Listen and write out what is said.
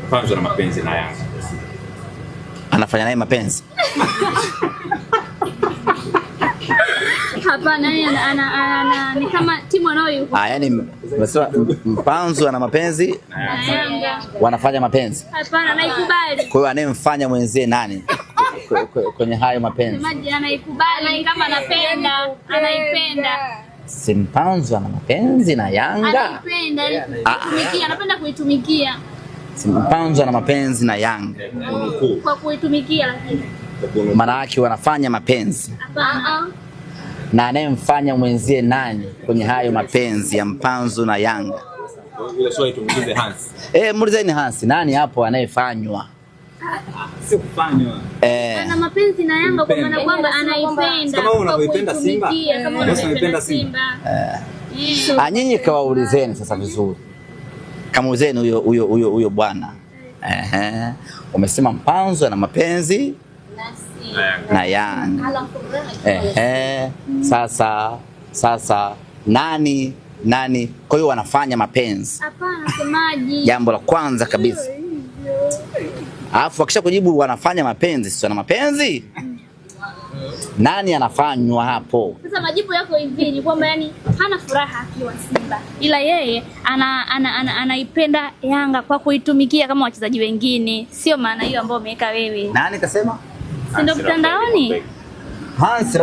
Mpanzu na mapenzi na Yanga. Anafanya naye mapenzi? Hapana, yani ana ni kama timu anayo. Ah, yani unasema Mpanzu ana mapenzi na Yanga. Wanafanya mapenzi? Hapana, naikubali. Kwa hiyo anayemfanya mwenzie nani kwenye hayo mapenzi? Semaji anaikubali kama anapenda, anaipenda. Si Mpanzu ana mapenzi na Yanga? Anaipenda, kuitumikia, anapenda kuitumikia. Si Mpanzu ana mapenzi na Yanga. Kwa kuitumikia lakini. Maana yake wanafanya mapenzi. Hapana. Na anayemfanya mwenzie nani kwenye hayo mapenzi ya Mpanzu na Yanga? Ile swali tumuulize Hans. Muulizeni Hans, nani hapo anayefanywa? Sio kufanywa. Ana mapenzi na Yanga kwa maana kwamba anaipenda. Kama wewe unavyoipenda Simba. Kama unavyoipenda Simba. Nyinyi kawaulizeni sasa vizuri. Kamuulizeni huyo bwana. Umesema Mpanzu ana mapenzi na Yanga. Sasa nani? Kwa hiyo wanafanya mapenzi. Hapana, semaji. Jambo la kwanza kabisa. Alafu akisha kujibu wanafanya mapenzi, sio na mapenzi? Nani anafanywa hapo? Sasa majibu yako hivi ni kwamba yani hana furaha akiwa Simba, ila yeye anaipenda Yanga kwa kuitumikia kama wachezaji wengine. Sio maana hiyo ambayo umeweka wewe. Nani kasema? Si ndio mtandaoni? Hans.